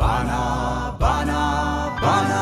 ባና ባና ባና።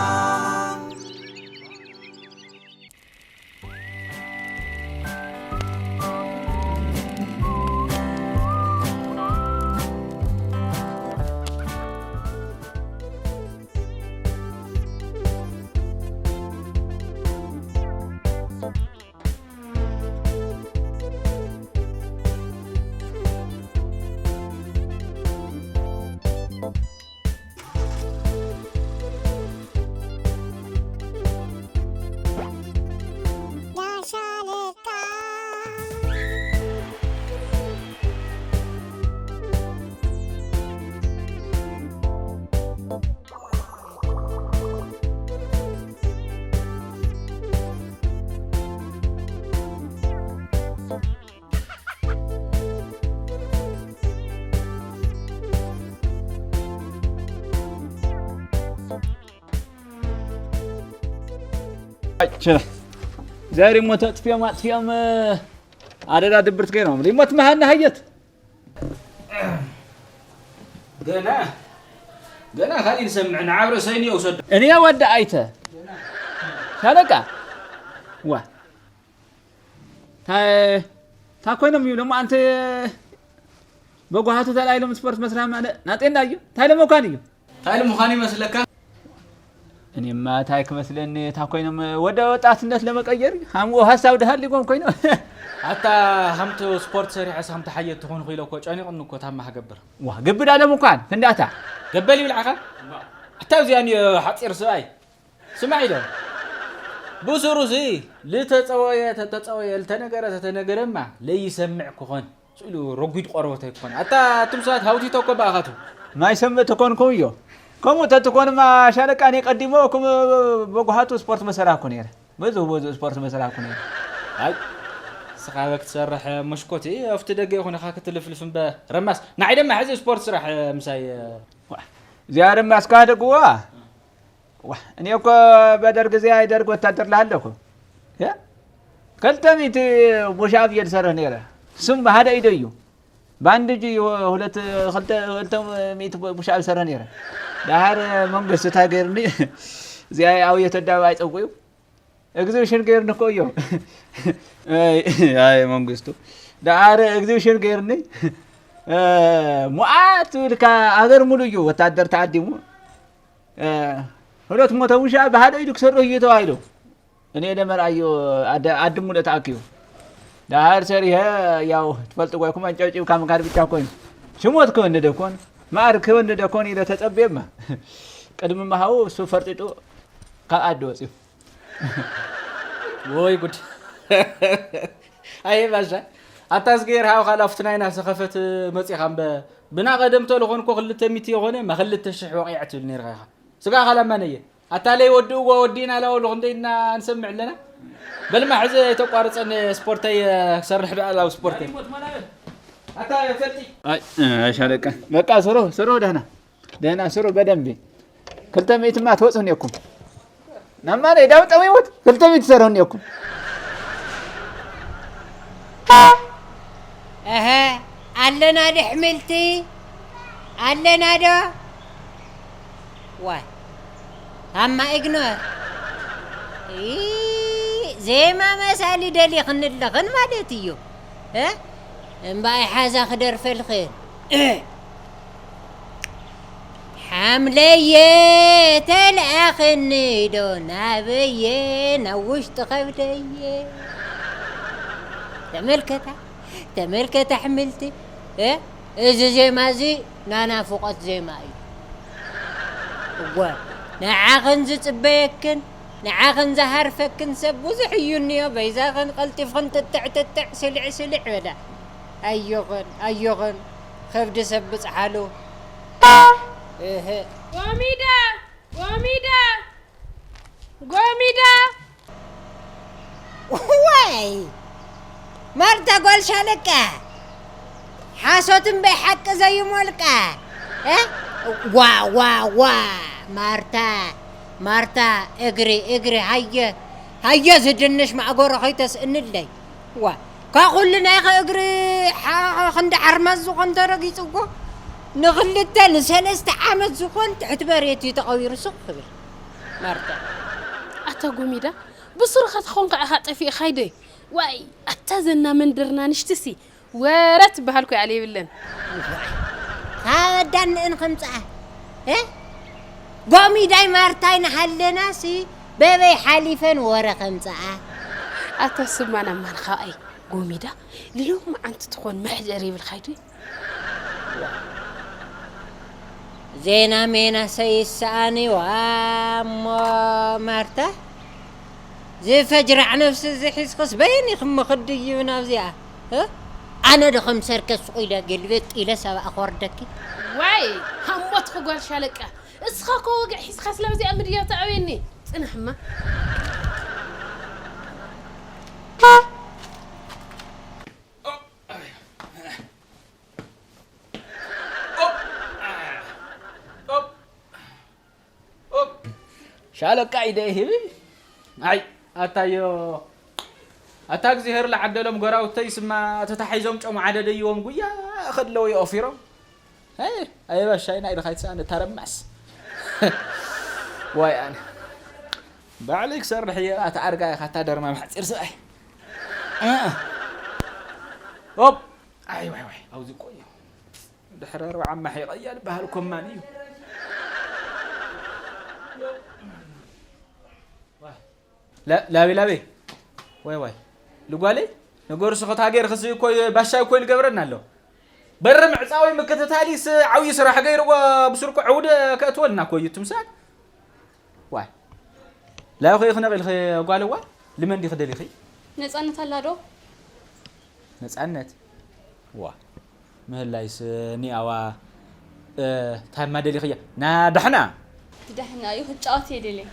እዛ ሪሞት ኣጥፊኦም ኣጥፊኦም ኣደዳ ድብርት ገይሮም ሪሞት መሃና ሃየት። ገና ገና ካሊእ ንሰምዕ ንዓብ ርእሰይን እየ ውሰዶ። እኔ ወዲ ኣይተ ሻለቃ ዋ ታይ ታይ ኮይኖም እዩ ደሞ ኣንተ በጓሃቱ ተላይሎም ስፖርት መስራ ማለ ናጤና እዩ ታይ ለመኳን እዩ ታይ ለመኳን ይመስለካ እኔማ ታይ ክመስለኒ ታ ኮይኖም ወደ ወጣትነት ለመቀየር ሃምኡ ሀሳብ ድሃል ሊጎም ኮይኖም ኣታ ከምቲ ስፖርት ሰሪሐ ሰምቲ ሓየት ትኾን ኹኢለ እኮ ጨኒቕኒ እኮ ታማ ክገብር ዋ ግብድ ኣለም እንኳን ፍንዳታ ገበል ይብልዓኻ ኣታ እዚኣ ሓፂር ስብኣይ ስማዕ ኢለ ብሱሩ እዚ ልተፀወየ ተተፀወየ ልተነገረ ተተነገረማ ለይሰምዕ ክኾን ስእሉ ረጒድ ቆርበት ኣይኮነ ኣታ ኣቱም ሰባት ሃውቲቶ እኮ ብኣኻቱ ማይ ሰምዕ ተኮንኩም እዮ ከምኡ ተትኮንማ ሻለቃ እኔ ቀዲሞ ኩም በጓሃቱ ስፖርት መሰራኩ ነይረ በዙ በዙ ስፖርት መሰራኩ ነይረ ኣይ ስኻ በክ ትሰርሕ መሽኮቲ ኣብቲ ደገ ይኹን ኢኻ ክትልፍልፍ እምበ ረማስ ንዓይ ደማ ሕዚ ስፖርት ስራሕ ምሳይ እዚኣ ረማስ ካደግዋ ዋ እኔ እኮ በደርግ ጊዜ ደርግ ወታደር ላሃለኹ ያ ከልተ ሚእቲ ቡሻብ እየ ዝሰርህ ነይረ ስም ብሃደ ኢደ እዩ በአንድ እጅ ሁለት ክልተ ክልተ ሚእቲ ቡሻብ ዝሰርህ ነይረ ደሃር መንግስቲ እንታይ ገይርኒ እዚኣ ኣውየ ተዳብ ኣይፀውቁ እዩ እግዚኣብሽን ገይርኒ እኮ እዮም ኣይ መንግስቱ ደሃር እግዚኣብሽን ገይርኒ ሙዓት ትብልካ ኣገር ሙሉ እዩ ወታደር ተዓዲሙ ሁለት መቶ ውሻ ብሓደ ኢዱ ክሰርሕ እዩ ተባሂሉ እኔ ደመርኣዮ ዓዲ ሙሉእ ተኣኪቡ ደሃር ሰሪሀ ያው ትፈልጥዎ ኢኹም ኣንጨብጪብካ ምካድ ብቻ ኮይኑ ሽሞት ክወንደ ኮን ማዕር ክወንደ ኮን ኢለ ተጸብየማ ቅድሚ ምሃቡ እሱ ፈርጢጡ ካብ ዓዲ ወፅዩ ወይ ጉድ ኣየ ባሻ ኣታ ዝገየር ሃው ካላ ኣብቲ ናይና ሰኸፈት መፂኻ እምበ ብና ቀደም ተልኾንኮ ክልተ ሚእቲ የኾነ ማ ክልተ ሽሕ ወቂዐ ትብል ነርካ ኢኻ ስጋ ካላ ማነየ ኣታ ለይወድእዎ ወዲእና ላበሉ ክንደይ ኢና ንሰምዕ ኣለና? በልማ ሕዚ ኣይተቋርፀኒ ስፖርተይ ክሰርሕ ዶ ኣላ ኣብ ስፖርተይ። ኣታ ፈልጢ። ኣይ ሻለቃ በቃ ስሩ ስሩ ደህና ደህና ስሩ በደንቢ ክልተ ሚእትማ ትወፁ እኒኦኩም ናብ ማለይ ዳው ጠዊዎት ክልተ ሚእቲ ትሰርሑ እኒኦኩም። እሀ ኣለና ዶ ኣሕምልቲ ኣለና ዶ ዋይ ኣማ ኢግኖር ዜማ መሳሊ ደሊኽኒ ኣለኽን ማለት እዩ እምበኣይ ሓዛ ክደርፈልኽን ሓምለየ ተልኣኽኒ ዶ ናበየ ናብ ውሽጢ ኸብደየ ተመልከታ ተመልከት ኣሕምልቲ እዚ ዜማ እዚ ናናፍቖት ዜማ እዩ እወ ንዓኽን ዝፅበየክን ንዓኽን ዝሃርፈክን ሰብ ብዙሕ እዩ እኒኦ በይዛኽን ቐልጢፍኽን ትትዕ ትትዕ ስልዕ ስልዕ በላ ኣዮኽን ኣዮኽን ኸብዲ ሰብ ብፅሓሉ እህ ጎሚዳ ጎሚዳ ጎሚዳ ዋይ ማርታ ጓል ሻለቃ ሓሶት እምበይ ሓቂ ዘይሞልቃ እ? ዋ ዋ ዋ ማርታ ማርታ እግሪ እግሪ ሃየ ሃየ ዝድንሽ ማእገሮ ከይተስእንለይ ዋ ካብ ኩሉ ናይኸ እግሪ ሓ- ክንዲ ዓርማዝ ዝኾን ተረጊፅዎ ንኽልተ ንሰለስተ ዓመት ዝኾን ትሕቲ መሬት እዩ ተቐቢሩ ስቕ ክብል። ማርታ። ኣታ ጎሚዳ፣ ብሱሩ ኸትኾን ከዓ ኢኻ ጠፊእኻ ይደይ። ዋይ፣ ኣታ ዘና መንደርና ንሽትሲ፣ ወረ ትበሃል ኮይ ኣለ የብለን። ካብ ኣዳንእን ከምፅኣ። እ? ጎሚዳይ ማርታይ ንሃለናሲ፣ በበይ ሓሊፈን ወረ ከምፅኣ። ኣታ ስማና ማን ኻኣይ፣ ጎሚዳ፣ ልሎም መዓንቲ ትኾን መሕደር ይብልኻ ይደይ። ዜና ሜና ሰይሰኣኒ ዋ እሞ ማርታ፣ ዝፈጅራዕ ነፍሲ እዚ ሒዝክስ በይኒ ክምኽድ እዩ ናብዚኣ? እ? ኣነ ዶ ከም ሰርከስ ሱቕ ኢለ ግልብጥ ኢለ ሰብኣ ክወርደኪ? ዋይ፣ ሃሞትኺ ጓል ሻለቃ፣ እስኻ እኮ ወግዒ ሒዝካ ስለብዚኣ ምድያው ተዕብየኒ። ጽናሕማ። ሻለቃ ኢደ ይህብል። ኣይ ኣታዮ፣ ኣታ እግዚኣብሔር ለዓደሎም ጎራውተይ ስማ ተታሒዞም ጨሙ ዓደደይዎም ጉያ ከለዉ ይኦፊሮም። ኣይ ኣይ ባሻይ ናይ ድኻይ ትሳነ ተረማስ። ዋይ ኣነ ባዕለይ ክሰርሕ እየ። ኣታ ኣርጋ ኢኻ፣ ኣታ ደርማም ሓፂር ሰብኣይ። እ። ኦፕ። ኣይ ዋይ ዋይ፣ ኣብዚ ቆዩ። ድሕሪ ኣርብዓ ማሒቐያ ዝበሃል ኮማን እዩ። ላ-፣ ላቤ፣ ላቤ። ዋይ፣ ዋይ። ልጓለይ፣ ነገሩ ስኽታ ገይር ክስብ እኮ ባሻይ እኮ ይልገብረና ኣሎ። በሪ ምዕፃዊ ምክትታሊስ ዓብዪ ስራሕ ገይርዎ ብስርቁ ዕውድ ከእትወልና እኮ እዩ ትምሳል። ዋይ። ላይኺ ክነቕ ኢልኺ ጓልዋ፣ ልመን ዲኺ ደሊኺ? ነፃነት ኣላ ዶ? ነፃነት? ዋ። ምህላይስ ኒኣዋ፣ እ፣ ታማ ደሊኽያ? ና ዳሕና። ዳሕና እዩ ክጫወት እየ ደልየ።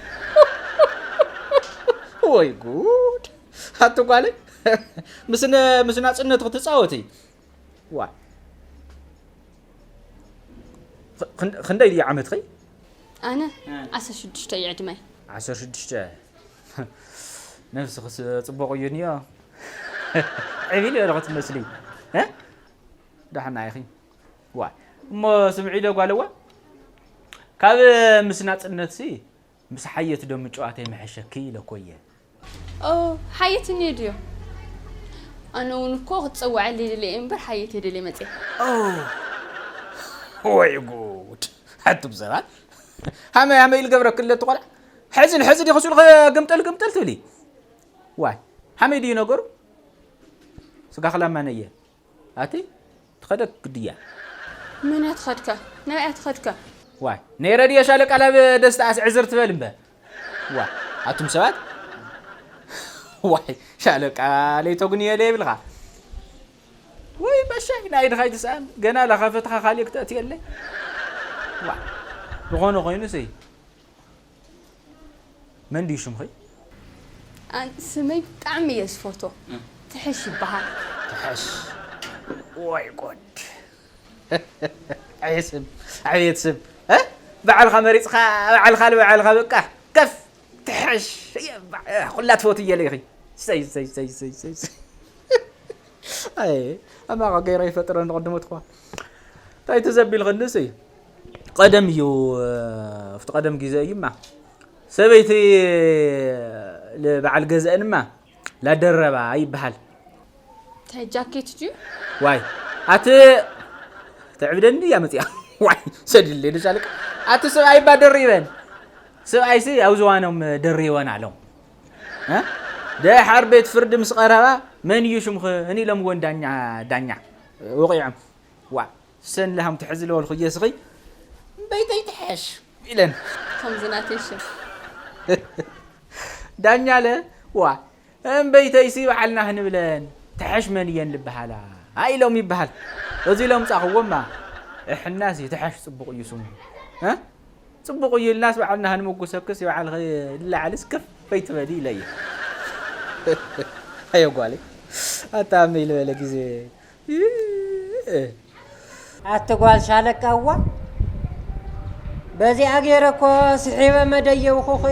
ወይ ጉድ። ኣቲ ጓለይ፣ ምስ ነ-፣ ምስ ናፅነት ክትፃወቲ? ዋ። ኽ-፣ ኽን-፣ ክንደይ ድዩ ዓመትኺ? ኣነ እ። ዓሰርተ ሽዱሽተ እዩ ዕድመይ። ዓሰርተ ሽዱሽተ። ነብስኽስ ጽቡቕ እዩ እኒኦ። ዕቢል በለ ክትመስሊ። እ? ደሓና ኢኺ። ዋይ። እሞ ስምዒ ዶ ጓልዋ? ካብ ምስ ናጽነትሲ ምስ ሓየት ዶ ምጭዋት ይምሕሸኪ ኢለ እኮ እየ። ኦ፣ ሓየት እኒኦ ድዮ? ኣነ እውን እኮ ክትጸውዐለይ ደልየ እየ እምበር ሓየት እየ ደልየ መጽየ። ኦ፣ ወይ ጉድ! ኣቱም ሰባት፣ ሃመይ ሃመይ ኢሉ ገብረክለ እቲ ቆልዓ። ሕዝን ሕዝን ይኸስሉ ግምጥል ግምጥል ትብሊ። ዋይ፣ ሃመይ ድዩ ነገሩ? ስጋ ክላማ ነየ። ኣቲ ትኸደክ ግድያ። መን እያ ትኸድካ? ናብይ እያ ትኸድካ? ዋይ፣ ነይ ረድዮ ሻለቃ ላብ ደስታ ኣስዕዝር ትበል እምበር። ዋይ፣ ኣቱም ሰባት። ዋይ፣ ሻለቃ ለይቶ ግን እየ ለይብልኻ። ወይ በሻይ፣ ናይ ድኻይ ትስኣን፣ ገና ላኻፈትኻ ካሊእ ክተእትየለይ። ዋይ፣ ዝኾነ ኮይኑሲ። መን ድዩ ሽምኺ? ኣን-፣ ስመይ ብጣዕሚ እየ ዝፈትዎ። እ። ትሕሽ ይበሃል። ትሕሽ። ወይ ጉድ። ኣየ ስም፣ ኣቤት ስም። እ? ባዕልኻ መሪጽኻ፣ ባዕልኻ ንባዕልኻ በቃ ከፍ ትሕሽ። እየ ባ-፣ እ፣ ኩላ ትፈትው እየ ለይኺ። ሰይ፣ ሰይ፣ ሰይ። ኣይ፣ ኣማኻ ገይረ ይፈጥረ ንቕድሞት እኳ። እንታይ ትዘቢል ክንድስ እዩ? ቀደም እዩ፣ ኣብቲ ቀደም ግዜ እዩማ። ሰበይቲ ንበዓል ገዝአንማ ላደረባ ይበሃል። እንታይ ጃኬት ድዩ? ዋይ፣ ኣቲ ተዕብደኒ እያ መፅያ። ዋይ፣ ሰድለይ ንሻልቅ። ኣቲ ሰብኣይ እባ ደሪበን። ሰብኣይሲ ኣብ ዝዋኖም ደሪበን ኣሎም። እ? ደሓር ቤት ፍርዲ ምስ ቀረባ፣ "መን እዩ ሽምኺ?" ኢሎምወን ዳኛ፣ ዳኛ ወቒዖም። ዋ፣ ሰን ለሃም ትሕዚ ለበልኹ እየስኺ፣ እምበይተይ ትሐሽ ኢለን። ከምዚ ናተይ ሽም። ዳኛለ፣ ዋ፣ እምበይተይሲ በዓልና ክንብለን፣ ትሐሽ መን እየን ልበሃላ? ኢሎም ይበሃል። እዚ ኢሎም ጻኽዎማ፣ እሕናሲ ትሐሽ ጽቡቕ እዩ ስሙ። እ? ጽቡቕ እዩ ኢልናስ በዓልና ክንምጉሰክስ፣ የበዓልኺ ልለዓልስ ከፍ ፈይትበሊ ኢለ እየ። ኣየ ጓለይ፣ ኣታ ኣመይ ልበለ ግዜ። ኣቲ ጓል ሻለቃ፣ እዋ፣ በዚኣ ገይረ እኮ ስሒበ መደየብኹኺ፣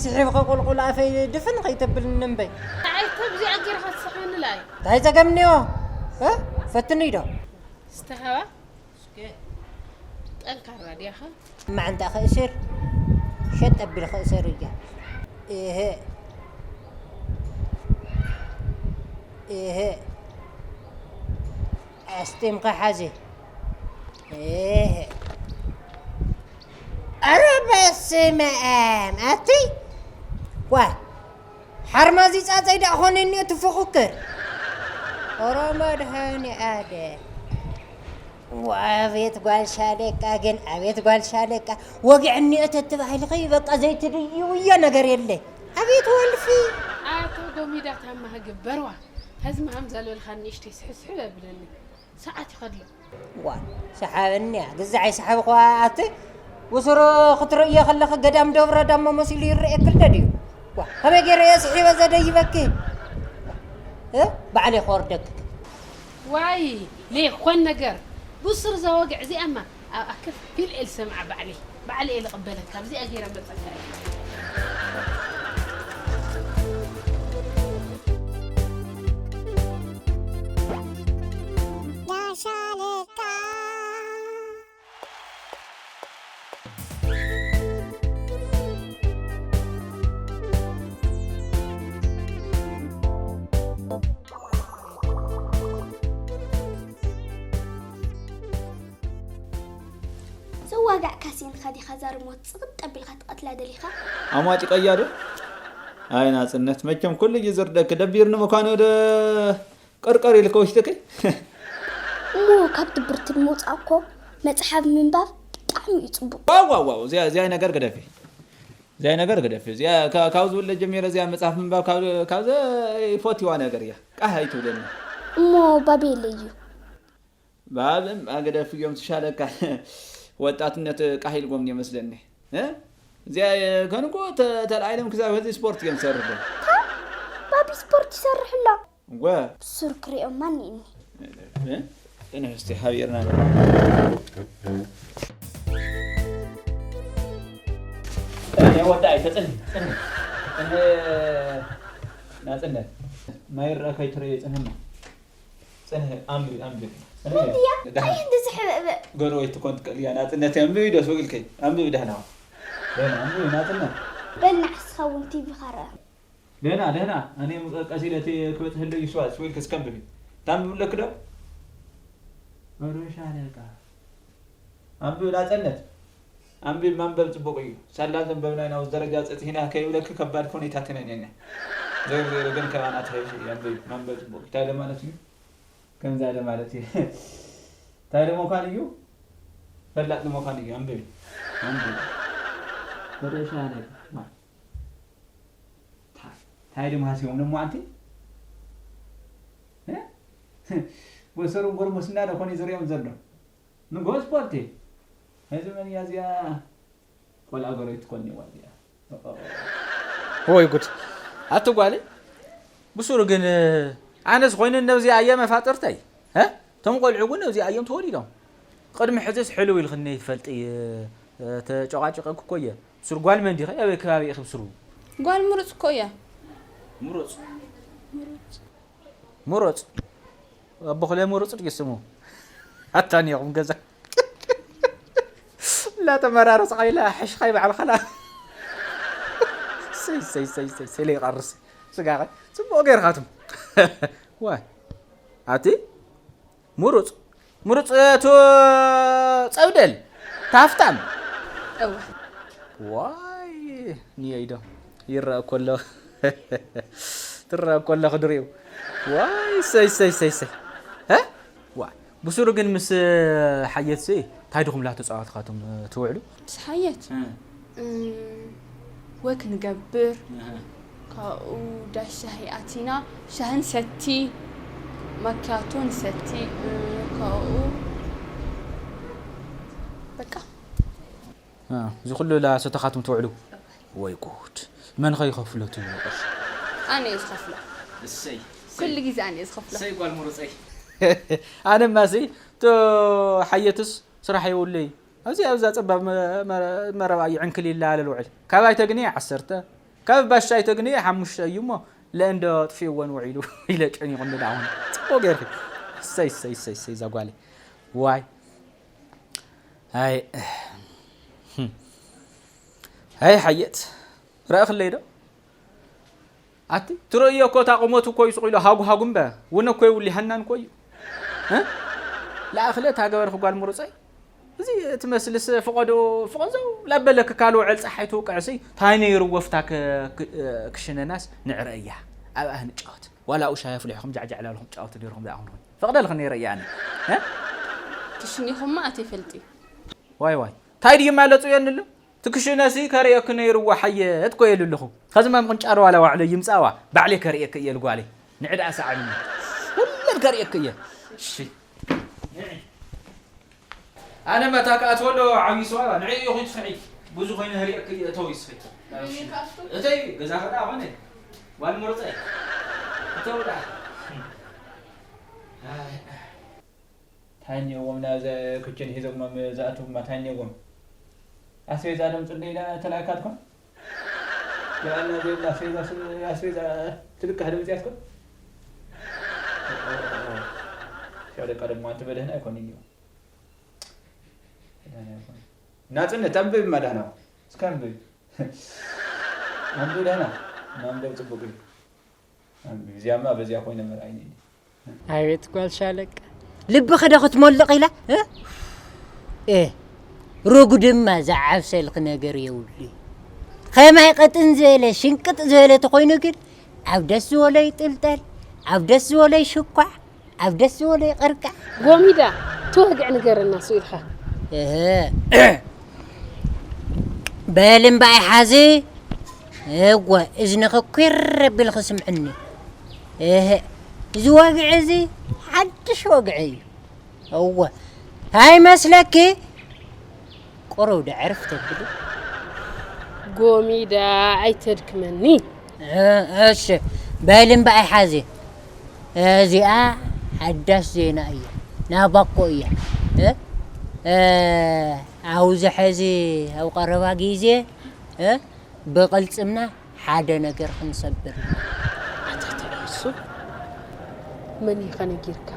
ስሒብኺ ቁልቁል ኣፈይ ድፍን ከይተብልኒ እምበይ። ንዓይ እኮ ብዚኣ ገይርካ ትስሕበኒ ለኣይ። እንታይ ጸገም እኒኦ? እ? ፈትኒ ዶ? ዝተሃባ? እስከ። ጠንካራ ዲያኻ? ማዕንታ ክእስር፣ ሸጥ ኣቢል ክእሰር እያ። እህ፣ እህ፣ ኣስጢምካ ሓዚ። እህ። ኣረ በስመ ኣብ፣ ኣቲ ዋ፣ ሓርማዚ ጻጸይ ደኣ ኾነ እኒኦ ትፎኽክር። ኦሮ መድሃኒ ኣደ። ኣቤት ጓል ሻለቃ ግን፣ ኣቤት ጓል ሻለቃ። ወግዒ እኒኦ ተትባሂልኺ በቃ ዘይትድይውዮ ነገር የለ። ኣቤት ወልፊ። ኣቶ ጎሚዳ ታማ ግበርዋ። ሀዝም ሀም ዘልበልካ ንእሽተይ ስሕስሕ ኣብለኒ። ሰዓት ይኸድሎ። ዋ፣ ሰሓበኒ እያ። ግዛዕ ይሰሓብኽዋ ኣቲ። ብስሩ ክትርእዮ ከለኺ ገዳም ደብረ ዳሞ መሲሉ ይረኤኪ ኣሎ ድዩ? ዋ፣ ከመይ ገይረ እየ ስሒበ ዘደይበኪ? እ? ባዕለይ ክወርደኪ። ዋይ፣ ለይኾን ነገር። ብስሩ ዘወግዕ እዚኣማ ኣብ ኣከፍ ፊል ኤል ሰምዓ ባዕለይ። ባዕለይ እየ ልቕበለካ። ኣብዚኣ ገይረ መጸካ እየ። ዳሻለካ። ዘዋጋዕካ ሲንኻ ዲኻ ዛር ሞት ጽቕጥ ኣቢልካ ትቐትላ ደሊኻ? ኣሟጢቐያ ዶ? ኣይ ናጽነት፣ መቸም ኩሉ እዩ ዝርደክ። ደቢርኒ ምዃኑ ዶ ቀርቀር ኢልካ ውሽጥኪ? እሞ ካብ ድብርቲ ንምውጻእ እኮ መጽሓፍ ምንባብ ብጣዕሚ እዩ ጽቡቕ። ዋው፣ ዋው፣ ዋው፣ እዚኣ፣ እዚኣ ነገር ግደፊ። እዚኣ ነገር ግደፊ። እዚኣ ካ-፣ ካብ ዝውለድ ጀሚረ እዚኣ መጽሓፍ ምንባብ ካብ፣ ካብ ዘይፈትዋ ነገር እያ። ቃህ ኣይትብለኒ። እሞ ባቤለይ እዩ። ባብም ኣገደፍ እዮም ትሻለካ። ወጣትነት ቃህ ኢልዎም እየ መስለኒ። እ? እዚኣ ከንጎ ተ-፣ ተላዒሎም ክሳብ ሕዚ ስፖርት እዮም ዝሰርሑ። ታ? ባቢ ስፖርት ይሰርሕ ኣሎ። እወ። ብሱር ክሪኦም ማን እኒ? እ? ቅንሕ እስቲ ሓቢርና ንብላ። እ፣ ወዳኢ ተጽንሒ፣ ጽንሒ። ጽንሒ ናጽነት። ማይ ይረአ ከይትረየ ጽንሕና። ጽንሒ፣ ኣንብቢ፣ ኣንብቢ። ጽንሒ። እንድያ፣ ደሓን። ኣይ፣ እንዲ ዝሕብእብእ። ጎረቤት ትኮን ትክእል እያ። ናጽነት፣ ኣንብቢ፣ ደስ በግልከይ። ኣንብቢ፣ ደህና። ደህና፣ ኣንብቢ፣ ናጽነት። በል ንዓስ ዝኸውን ቲቪ ኸረአ። ደህና፣ ደህና። ኣነ ቀስ ኢለ እቲ ክበጽሕ ህለ ይስዋ፣ ስዊል ከስከንብቢ። ታንብቢ ኣለኪ ዶ? ኦሮሻ ኣለካ። ኣንብቢ፣ ናጽነት። ኣንብቢ፣ ማንበብ ጽቡቕ እዩ። ሳላ ዘንበብና ኢና፣ ኣብዚ ደረጃ ጽጽ ኢና ከይብለኪ ከባድ ኩነታት ኢና ነና። ዞር ዞር ግን ከማና ትሕሽ እዩ። ኣንብቢ፣ ማንበብ ጽቡቕ እዩ። እንታይ ለማለት እዩ? ከምዛ ለማለት እዩ። እንታይ ለመኳን እዩ? ፈላጥ ለመኳን እዩ። ኣንብቢ። ኣንብቢ። ኦሮሻ ኣለካ። ማ-፣ ታ-፣ እንታይ ደም ሃስዮም ነሞ ኣንቲ? እ? ወሰሩን ጎርሞስና ዶ ኮነ ዝሪኦም ዘሎ? ንጎ ስፖርቲ። እዚ መን እያ እዚኣ? ቆልዓ ጎረቤት ትኮን እዋ እዚኣ። ወይ ጉድ። ኣቲ ጓለይ፣ ብሱሩ ግን፣ ኣነስ ኮይኑ ነብዚኣ እየ መፋጥርተይ። እ? እቶም ቆልዑ እውን ነብዚኣ እዮም ተወሊዶም። ቅድሚ ሕዝስ ሕልው ኢልክኒ ትፈልጢ፣ እ፣ ተጨቃጭቀኪ እኮ እየ። ብሱሩ ጓል መን ዲኺ? ኣበይ ከባቢ ኢኺ ብሱሩ? ጓል ምሩፅ እኮ እያ። ምሩፅ? ምሩፅ። ኣቦ ክለ ምሩፅ ድዩ ስሙ? ኣታ ኒኹም ገዛ። ላተመራረፅኻ ኢላ ሕሽኻ ይበዓልኻላ። ሰይ፣ ሰይ፣ ሰይ፣ ሰይ፣ ሰይ፣ ለይቐርስ። ስጋኸ ጽቡቕ ጌርኻትም። ዋይ። ኣቲ ምሩፅ፣ ምሩፅ፣ እቱ ጸብደል፣ ታፍታም። እወ። ዋይ፣ ንየይ ዶ ይረአ እኮ ኣሎ። ትረአ እኮ ኣሎ ክድሪኡ። ዋይ፣ ሰይ፣ ሰይ፣ ሰይ፣ ሰይ። እ? ዋይ፣ ብሱሩ ግን ምስ ሓየትሲ እንታይ ድኹም ላ ተጻዋትኻትም ትውዕሉ? ምስ ሓየት? እ። እም፣ ወክ ንገብር። እህ። ካብኡ ዳስ ሻሂ ኣቲና፣ ሻሂ ንሰቲ፣ ማኪያቶ ንሰቲ፣ እ፣ ካብኡ በቃ። እ፣ እዚ ኩሉ ላሰተኻትም ትውዕሉ? ወይ ጉድ። መን ኸ ይኸፍሎ እቲ ቅርሺ? ኣነ እየ ዝኸፍሎ። እሰይ፣ እሰይ። ኩሉ ግዜ ኣነ እየ ዝኸፍሎ። እሰይ ጓል ምሩፀይ። ኣነማ ሲ፣ እቶ ሓየትስ ስራሕ የብሉይ። ኣብዚ ኣብዛ ጸባብ መ-፣ መ-፣ መረባ እዩ ዕንክሊል ኢለ ልውዕል። ካብ ኣይተግንየ ዓሰርተ፣ ካብ ባሻ ኣይተግንየ ሓሙሽተ እዩ እሞ፣ ለእንዶ ኣጥፊእወን ውዒሉ ኢለ ጨኒቑኒ ደኣ ኾነ። ጽቡቕ ጌርኪ። እሰይ፣ እሰይ፣ እሰይ፣ እሰይ፣ እዛ ጓለይ። ዋይ። ኣይ ኣይ ሓየት፣ ረእኽለይ ዶ? ኣቲ ትርእዮ እኮ፣ እታ ቁመቱ እኮ እዩ ስቕ ኢሉ፣ ሃጉ ሃጉ እምበ፣ ውነ እኮ የብሉ፣ ሃናን እኮ እዩ። እ? ለኣኽለ እታ ገበርኺ ጓል ምሩፀይ። እዚ ትመስልስ ፍቐዶ፣ ፍቐዶ ላበለክ ካልእ ውዕል ፀሓይ ትውቅዕሲ፣ ታይ ነይሩ ወፍታ ክ-፣ ክ-፣ ክሽነናስ ንዕረእያ፣ ኣብኣ ንጫወት። ዋላ ኣብኡ ሻሂ ኣፍሊሕኹም ጃዕጃዕ ላልኹም ትጫወቱ ነይርኹም ዝኣኹም። ፈቕደልኺ ነይረ እያ ኣነ። እ? ክሽኒኹማ ኣትፈልጢ። ዋይ ዋይ። ታይ ድዩ ማለጹ የንሉ? ትክሽነሲ ከርእየኪ ነይርዎ ሓየት ኮ የሉ ኣለኹ። ኸዚ ማም ቅንጫሮ ዋላ ዋዕሎ ይምጻዋ። ባዕለይ ከርእየኪ እየ ልጓለይ። ንዕዳ ሰዓብኒ። ኩለን ከርእየኪ እየ። እሺ። ንዒ። ኣነ መታ ክኣትወሎ ዓብዪ ሰው ኣላ። ንዒ ኢኹ ትፍዒ። ብዙ ኮይኑ ህሪእኪ እየ እተው ይስኺ። እተይ ገዛ ኸዳ ኾነ። ጓል ምሩፀይ። እተው ዳ። ኣይ፣ ኣይ። ታኛዎም ናዘ ክችን ሂዘም ዝኣትውማ ታኛዎም። ኣስቤዛ ደምፅለይ ኢላ ተላእካትኩም? ያና ዜላ ኣስቤዛ ስ-፣ ኣስቤዛ ትልካህ ደምፅያትኩም? ሻው ደቃ ደሞ ኣንቲ በደህና ኣይኮን እዩ። ናጽነት ኣንብብ ማዳና። እስከ ኣንብብ። ኣንብብ ደህና። ማንበብ ጽቡቅ እዩ። ኣንብብ። እዚኣማ በዚኣ ኮይነ መርኣይኒ። ኣቤት ጓል ሻለቃ፣ ልብኺ ዶ ክትመልቕ ኢላ? እ? ኤ፣ ርጉድማ ዝዓብሰልኪ ነገር የብሉ። ኸማይ ቅጥን ዝበለ ሽንቅጥ ዝበለ ተኾይኑ ግን፣ ኣብ ደስ ዝበሎ ይጥልጠል፣ ኣብ ደስ ዝበሎ ይሽኳዕ፣ ኣብ ደስ ዝበሎ ይቕርቃዕ። ጎሚዳ፣ እቲ ወግዒ ንገረና፣ ስኢልካ። እህ። በል እምበኣይ ሓዚ፣ እወ፣ እዝንኺ ኲር ኣቢልኺ ስምዕኒ። እህ፣ እዚ ወግዒ እዚ ሓድሽ ወግዒ እዩ። እወ፣ እንታይ ይመስለኪ? ቁሩብ ደዕርፍ ተብሊ። ጎሚዳ፣ ኣይተድክመኒ። እ፣ እሺ፣ በል እምበኣይ ሓዚ። እዚኣ ሓዳሽ ዜና እያ። ናባኮ እያ። እ፣ እ፣ ኣብዚ ሕዚ ኣብ ቀረባ ግዜ፣ እ፣ ብቕልጽምና ሓደ ነገር ክንሰብር ኢና። ኣታ ተዕሱ፣ መን እዩ ከነጊርካ?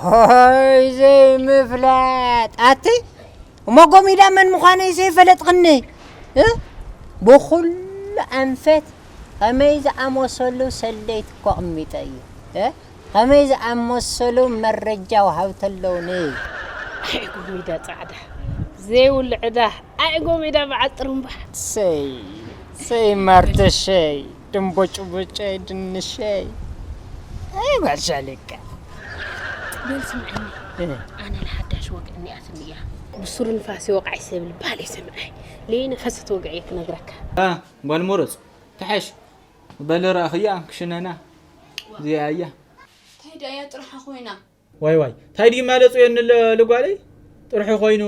ወይ ዘይምፍላጥ። ኣቲ፣ እሞ ጎሚዳ መን ምዃነይ ዘይፈለጥኽኒ? እ? ብኹሉ ኣንፈት ከመይ ዝኣመሰሉ ሰለይቲ እኮ ኣቕሚጠ እዩ። እ? ከመይ ዝኣመሰሉ መረጃ ወሃብቲ ኣለውኒ? ኣይ ጎሚዳ ጻዕዳ፣ ዘይብሉ ዕዳ። ኣይ ጎሚዳ በዓል ጥሩምባ። ሰይ፣ ሰይ ማርተሸይ፣ ድንቦጭቦጨይ፣ ድንሸይ። ኣይ ጓል ሻለቃ። በል ስምዐኒ፣ እ። ኣነ ንሓዳሽ ወግዒ እኒኣትኒ እያ። ብሱሩ ንፋስ ይወቕዓይ ሰብል ባል ይሰምዐይ። ለይ ንፈሰት ወግዒ እየ ክነግረካ። እ፣ ጓል ሞረፅ፣ ተሓሽ። በል ራእኽያ፣ ክሽነና። እዚኣ እያ። እንታይ ደኣ እያ ጥርሓ ኮይና? ዋይ ዋይ፣ ታይ ድዩ ማለጹ የንለ ልጓለይ? ጥርሑ ኮይኑ፣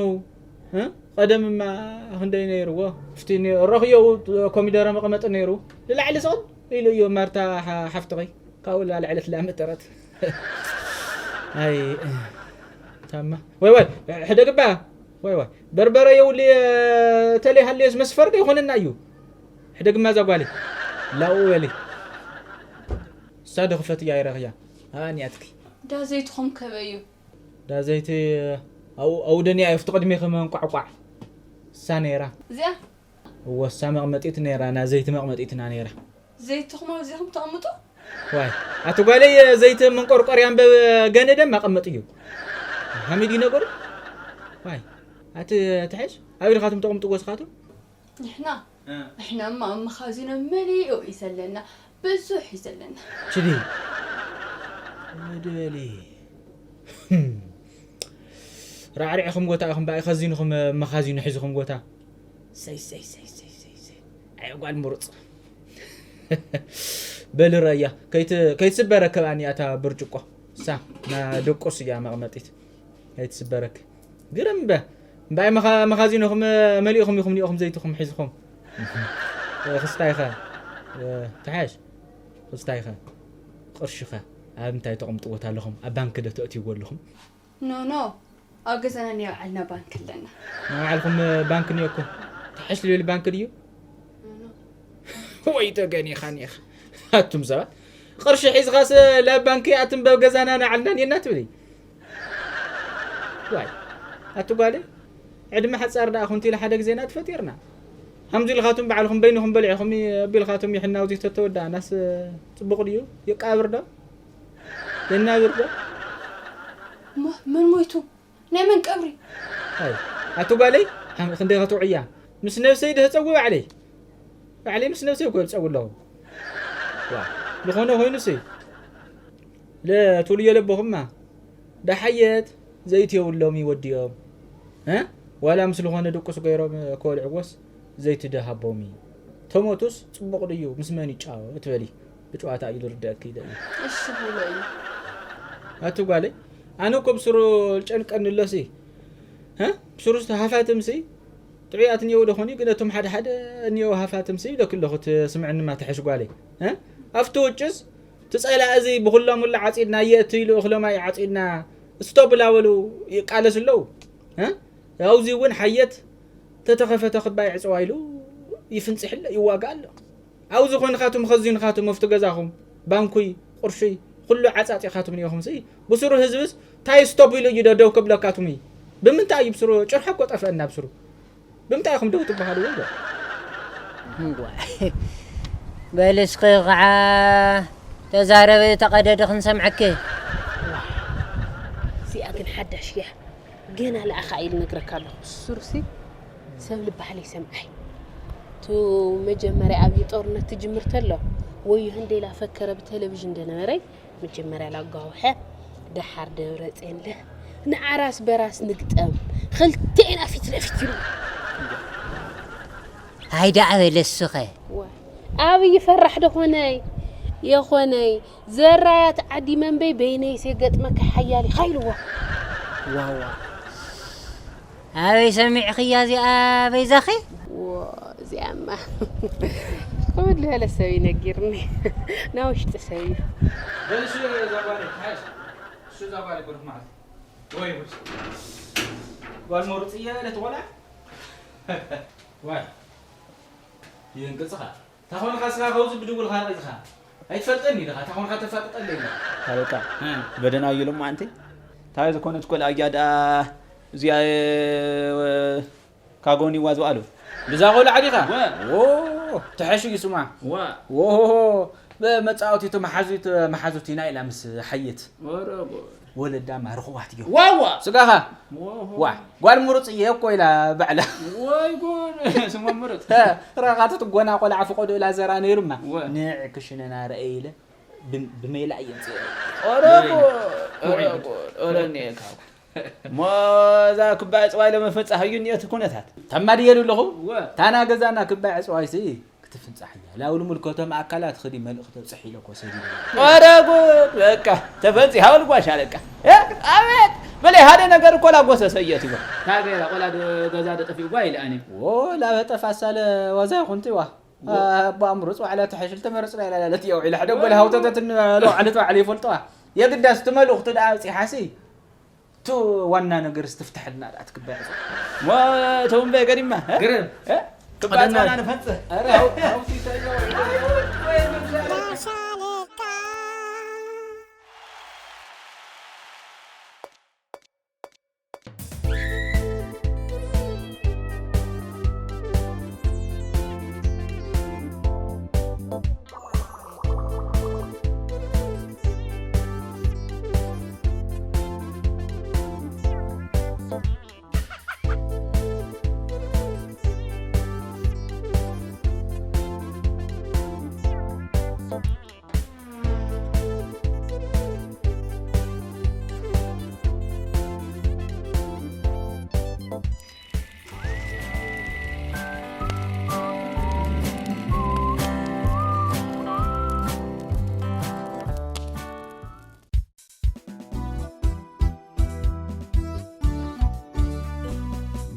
እ? ቀደምማ ክንደይ ነይርዎ? ፍቲ ነ-፣ ረኽዮ ኮሚደረ መቐመጢ ነይሩ። ንላዕሊ ስቕል ኢሉ እዩ ማርታ ሓ-፣ ሓፍትኸይ። ካብኡ ላልዐለት ላመጠረት። ኣይ፣ ታማ። ዋይ ዋይ፣ ሕደግባ። ዋይ ዋይ፣ በርበረ የውልየ ተለይ ሃልዮስ መስፈር ዶ ይኾነና እዩ? ሕደግማ እዛ ጓለይ። ላኡ በሊ። እሳ ዶ ክፈት እያ ይረኽያ። ኣንያትኪ። ዳ ዘይትኹም ከበዩ። ዳ ዘይቲ፣ ኣው-፣ ኣውደንያ እየ፣ ኣብቲ ቅድሜኺ መንቋዕቋዕ። እሳ ነይራ። እዚኣ? እወ፣ እሳ መቕመጢት ነይራ፣ ና ዘይቲ መቕመጢትና ነይራ። ዘይትኹም ኣብዚኹም ተቐምጡ? ዋይ፣ ኣቲ ጓለይ፣ ዘይቲ መንቆርቆርያ እምበ ገነ ደም ኣቐመጥ እዩ። ሓሚድ ይነገሩ? ዋይ፣ ኣቲ ትሕሽ፣ ኣብ ኢልኻትም ተቐምጡ ጎስኻትም? ንሕና? እ። ንሕናማ ኣብ መኻዚኖ መሊኡ እዩ ዘለና። ብዙሕ እዩ ዘለና። ችዲ። ወደሊ። ራዕሪዕኹም ጎታ ኢኹም፣ ብኣይ ኸዚንኹም፣ መኻዚኑ ሒዝኹም ጎታ። ሰይ፣ ሰይ፣ ሰይ፣ ሰይ፣ ሰይ፣ ሰይ። ኣይ፣ ጓል ምሩፅ። በሊ ረያ፣ ከይት-፣ ከይትስበረ ከብኣኒ ኣታ ብርጭቆ። ሳ፣ ና ደቁስ እያ መቕመጢት። ከይትስበረክ። ግርም በ። እምበኣይ መኻ-፣ መኻዚኖኹም መሊእኹም ኢኹም፣ ኒኦኹም ዘይትኹም ሒዝኹም። እ፣ ክስታይኸ? እ፣ ተሓሽ? ክስታይኸ? ቅርሽኸ? ኣብ እንታይ ተቐምጥዎ ኣለኹም? ኣብ ባንክ ዶ ተእትይዎ ኣለኹም? ኖ፣ ኖ። ኣብ ገዛና ናይ ባዕልና ባንክ ኣለና። ናይ ባዕልኹም ባንክ እኒኦኩም? ተሓሽ ልብል ባንክ ድዩ? ኖ፣ ኖ። ወይ ተገኒኻ ኒኻ። ኣቱም ሰባት። ቅርሺ ሒዝኻስ ላብ ባንክ ኣትም በብ ገዛና ንዓልና እኒኤና ትብሊ? ዋይ። ኣቲ ጓለይ፣ ዕድመ ሓጻር ደኣ ኩንቲ ኢለ ሓደ ግዜ ኢና ተፈጢርና። ከምዚ ኢልኻቱም ባዕልኹም በይንኹም በሊዕኹም ኣቢልኻቱም ይሕናው እዚ ተተወዳእናስ ጽቡቕ ድዩ? ይቃብር ዶ? የናብር ዶ? እሞ መን ሞይቱ? ናይ መን ቀብሪ? ኣይ ኣቲ ጓለይ፣ ሓም ክንደይ ክትውዕያ? ምስ ነብሰይ ድህጸዊ ባዕለይ። ባዕለይ ምስ ነብሰይ እኮ ይጸዊ ኣለኹ። ዋ ዝኾነ ኮይኑሲ ለትብሉ የለብኹማ። ደሓየት ዘይት የብሎም ይወድዮም እ ዋላ ምስ ዝኾነ ድቁስ ገይሮም ከወልዕዎስ ዘይት ደሃቦም እዩ። ተሞቱስ ጽቡቕ ድዩ ምስ መን ይጫወት በሊ። ብጨዋታ እዩ ዝርደአኪ ኢለ እዩ። እሺ ብሎ እዩ። ኣቲ ጓለይ ኣነ እኮ ብስሩ ልጨንቀኒ ኣሎሲ እ ብስሩ ሃፋትምሲ ጥዑያት እኒአው ደኾን እዩ ግን እቶም ሓደ ሓደ እኒአው ሃፋትምሲ ኢለኪ ኣለኹ ትስምዕንማ ትሕሽ ጓለይ እ ኣብቲ ውጭስ ትጸላእ እዚ ብኹሎም ውላ ዓጺድና የእቲ ኢሉ እኽሎም ኣይ ዓጺድና ስቶፕ ላበሉ ይቃለስ ኣለዉ እ ኣብዚ እውን ሓየት ተተኸፈተ ክባይ ዕጽዋ ኢሉ ይፍንጽሕ ኣሎ ይዋጋእ ኣሎ። ኣብዚ ኮይንኻትም ኸዚንኻትም ኣብቲ ገዛኹም ባንኩይ ቁርሽይ ኩሉ ዓጻጺኻትም ኒኹም ሲ ብስሩ ህዝብስ ታይ ስቶፕ ኢሉ እዩ ደደው ክብለካትም እዩ። ብምንታይ እዩ ብስሩ ጭርሖ እኮ ጠፍአና ብስሩ ብምንታይ ኢኹም ደው ትበሃሉ ወሎ። በል እስኺ ከዓ ተዛረበ ተቐደደ ክንሰምዐኪ። እዚኣ ግን ሓዳሽ እያ። ገና ለኣኻ ኢል ነግረካ ኣለኹ። ብስሩሲ ሰብ ልበሃል ይሰምዓይ። ቱ መጀመርያ ኣብዩ ጦርነት ትጅምር ተሎ ወዮ ህንደይ ላፈከረ ብቴሌቪዥን እንደነበረይ መጀመርያ ላጓውሐ ደሓር ደብረፅየን ለ ንዓራስ በራስ ንግጠም ክልቴና ፊት ለፊት ይሉ ሃይዳ ኣበለ እሱኸ ኣብይ ፈራሕ ደኾነይ የኾነይ ዘራያት ዓዲ መንበይ በይነይ ሴገጥመካ ሓያል ኢኻ ኢልዎ ዋዋ ኣበይ ሰሚዕኽያ እዚኣ በይዛኺ እዚኣማ ክብድ ዝበለ ሰብ እዩ ነጊርኒ ናብ ውሽጢ ሰብ እዩ በልሽ ዛጓለ ሓሽ እሱ ዛጓለ ጎርፍ ማለት ወይ ጉድ ጓል መሩጽ እየ ለትቆላ ዋይ ይንቅጽኻ ታኾንኻ ስኻ ከውዚ ብድውልኻ ርኢኻ ኣይትፈልጠኒ ኢኻ ታኾንኻ ተፋጥጠለይ ኢኻ ታበቃ በደና እዩ ሎማዓንቲ እንታይ ዝኾነት ቆልዓ እያ ደኣ እዚኣ ካጎኒ ዋ ዝበኣሉ ብዛ ቆልዓ ዲኻ ትሐሽ እዩ ስማ ዎ መጻወቲቱ መሓዙት ኢና ኢላ ምስ ሓየት ወለዳ ማርኽዋት እዮም ዋዋ ስጋኻ ዋ ጓል ምሩፅ እየ እኮ ኢላ ባዕላ ወይ ጉድ ስሞ ምሩፅ ረኻትት ጎና ቆልዓ ፍቆዶ ኢላ ዘራ ነይሩማ ንዕ ክሽነና ረአ ኢለ ብሜላ እየ ምፅእ ኦረጉድ ኦረጉድ ኦረኒየካ ሞ እዛ ክባይ ፅዋይ ለመፈፃ ህዩ እኒአት ኩነታት ተማድየሉ ኣለኹ ታና ገዛና ክባይ ዕፅዋይሲ ክትፍንፃሕ እያ ላው ንምልከቶም ኣካላት ኽዲ መልእኽቲ ኣብፅሕ ኢለ ኮ ሰዲደ ኧረ ጉድ በቃ ተፈንፂ ሃውል ጓሽ ኣለቃ ኣቤት በለይ ሓደ ነገር እኮ ላጎሰ ሰየት ይበ ታገራ ቆላ ገዛ ደጠፊ ጓ ኢለ ኣነ ወላ በጠፋ ሳለ ዋዛ ይኹንቲ ዋ ኣቦ ኣምሩፅ ዋዕላ ተሐሽል ተመረፅና ኢላ ላለትዮ ኢላ ሕደ ጎል ሃውተተትን ለውዓለት ዋዕለ ይፈልጥዋ የግዳስ ትመልእኽቲ ደኣ ኣብፂሓሲ ቱ ዋና ነገር ስትፍትሐልና ደኣ ትግባእ እሞ ተውንበ ገዲማ ግርም ክባፅና ንፈንፅህ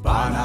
ባና